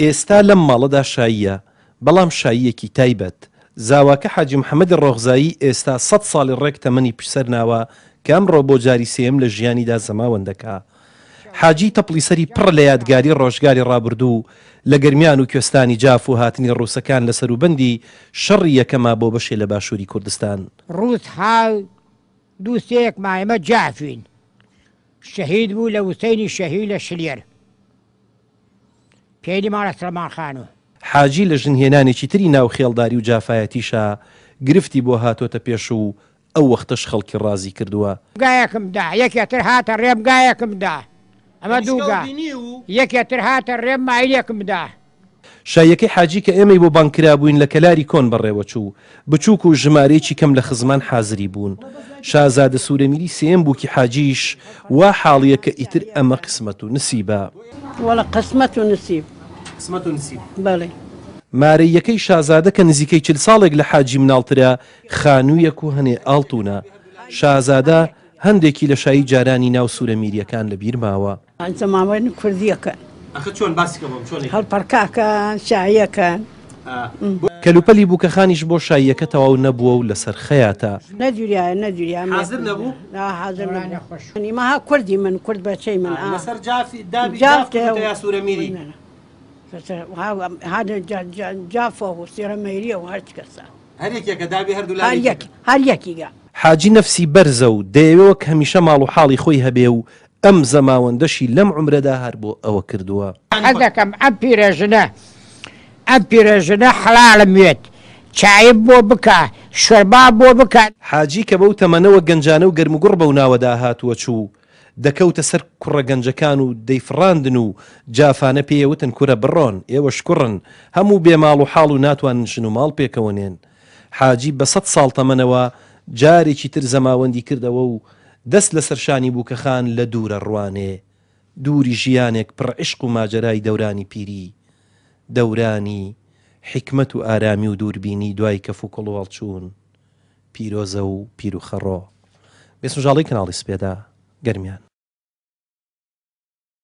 ئێستا لەم ماڵەدا شاییە، بەڵام شاییەکی تایبەت. زاواکە حاجی محەمەدی ڕۆخزایی ئێستا سەت ساڵی ڕێک تەمەنی پشسەر ناوە کە ئەمڕۆ بۆ جاری سێیەم لە ژیانیدا زەماوەند دەکا. حاجی تەپڵی سەری پڕە لە یادگاری ڕۆژگاری ڕابردوو لە گەرمیان و کوێستانی جاف و هاتنی ڕووسەکان لە سەروبەندی شەڕی یەکەما بۆ بەشێ لە باشووری کوردستان. ڕووس هاو دوو سێیەکمان ئێمە جافین شەهید بوو لە وسەینی شەهی لە شلێر پێلی ماڵە سڵمان خانوو. حاجی لە ژن هێنانێکی تری ناو خێڵداری و جافایەتیشا گرفتی بۆ هاتۆتە پێش و ئەو وەختەش خەڵکی ڕازی کردووە. گایەکم دا، یەکێ تر هاتە ڕێم گایەکم دا، ئەمە دوو گا، یەکێ تر هاتە ڕێم مایلێکم دا. شاییەکەی حاجی کە ئێمەی بۆ بانگ کرابووین لە کەلاری کۆن بەڕێوە چوو. بچووک و ژمارەیەکی کەم لە خزمان حازری بوون. شازادە سوورەمیری سێیەم بووکی حاجیش وا حاڵییە کە ئیتر ئەمە قسمەت و نسیبە. وەڵا قسمەت و نسیب. قسمەت و نسیب. بەڵێ. مارەییەکەی شازادە کە نزیکەی چل ساڵێک لە حاجی مناڵترە، خانوویەک و هەنێ ئاڵتوونە. شازادە هەندێکی لە شایی جارانی ناو سوورەمیرییەکان لە بیر ماوە. زەماوەند کوردیەکەن. ئەخە چۆن باسی کە بۆم چۆن ئەیکەن؟ هەڵپەڕکاکەن، شاییەکەن. کەلوپەلی بووکەخانیش بۆ شاییەکە تەواو نەبووە و لەسەر خەیاتە. نەجوریایە نەجوریا حازر نەبوو؟ نا حازر نەبوو. ئیمە ها کوردی من کورد بەچەی من ئا. لەسەر جافی دابی جاف کردووتە یا سوورەمیری؟ ها جافە و سێرەمەیریە و هەرچ کەسە. هەر یەکێکە دابی هەردوو لا هەر یەک هەر یەکیگە. حاجی نەفسی بەرزە و دەیەوێ وەک هەمیشە ماڵ و حاڵی خۆی هەبێ و ئەم زەماوەندەشی لەم عومرەدا هەر بۆ ئەوە کردووە. حەز دەکەم ئەم پیرەژنە ئەم پیرەژنە حەڵاڵم وێت چایم بۆ بکا شۆربام بۆ بکا. حاجی کە بەو تەمەنەوە گەنجانە و گەرموگوڕ بەو ناوەدا هاتووە چوو دەکەوتە سەر کوڕە گەنجەکان و دەیفڕاندن و جافانە پێیەوتن کورە بڕۆن ئێوەش کوڕن هەموو بێ ماڵ و حاڵ و ناتوانن ژن و ماڵ پێکەوە نێن. حاجی بە سەت ساڵ تەمەنەوە جارێکی تر زەماوەندی کردەوە و دەست لەسەر شانی بووکەخان لە دوورە ڕوانێ دووری ژیانێک پڕ عیشق و ماجەرای دەورانی پیری دەورانی حیکمەت و ئارامی و دووربینی دوای کەفوکوڵ و هەڵچوون پیرۆزە و پیروخەڕۆ. بێسمژاڵەی کەناڵی سپێدە، گەرمیان.